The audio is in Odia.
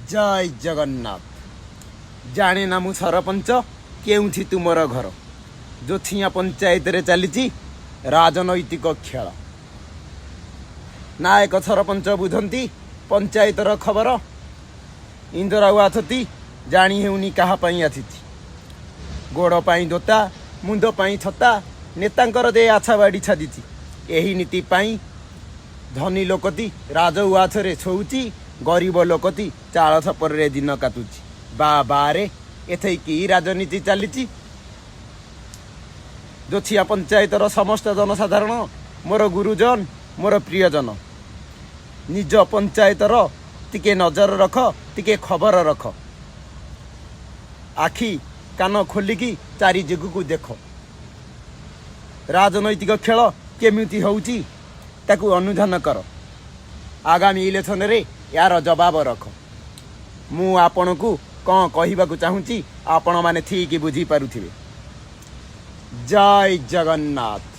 ଜୟ ଜଗନ୍ନାଥ। ଜାଣେ ନା ମୁଁ ସରପଞ୍ଚ, କେଉଁଠି ତୁମର ଘର? ଜୋଛିଆ ପଞ୍ଚାୟତରେ ଚାଲିଛି ରାଜନୈତିକ ଖେଳ। ନାୟକ ସରପଞ୍ଚ ବୁଝନ୍ତି ପଞ୍ଚାୟତର ଖବର। ଇନ୍ଦରାଉ ଅଛନ୍ତି, ଜାଣି ହେଉନି କାହା ପାଇଁ ଆସିଛି। ଗୋଡ଼ ପାଇଁ ଜୋତା, ମୁଣ୍ଡ ପାଇଁ ଛତା, ନେତାଙ୍କର ଯେ ଆଛା ବାଡ଼ି ଛାଦିଛି। ଏହି ନୀତି ପାଇଁ ଧନୀ ଲୋକଟି ରାଜଉଆସରେ ଶୋଉଛି, ଗରିବ ଲୋକଟି ଚାଳ ଛପରରେ ଦିନ କାଟୁଛି। ବା ବାରେ, ଏଥେଇ କି ରାଜନୀତି ଚାଲିଛି? ଜୋଛିଆ ପଞ୍ଚାୟତର ସମସ୍ତ ଜନସାଧାରଣ, ମୋର ଗୁରୁଜନ, ମୋର ପ୍ରିୟଜନ, ନିଜ ପଞ୍ଚାୟତର ଟିକେ ନଜର ରଖ, ଟିକେ ଖବର ରଖ। ଆଖି କାନ ଖୋଲିକି ଚାରି ଦିଗକୁ ଦେଖ। ରାଜନୈତିକ ଖେଳ କେମିତି ହେଉଛି, ତାକୁ ଅନୁଧ୍ୟାନ କର। ଆଗାମୀ ଇଲେକ୍ସନରେ ଏହାର ଜବାବ ରଖ। ମୁଁ ଆପଣଙ୍କୁ କ'ଣ କହିବାକୁ ଚାହୁଁଛି, ଆପଣମାନେ ଠିକ୍ ବୁଝିପାରୁଥିବେ। ଜୟ ଜଗନ୍ନାଥ।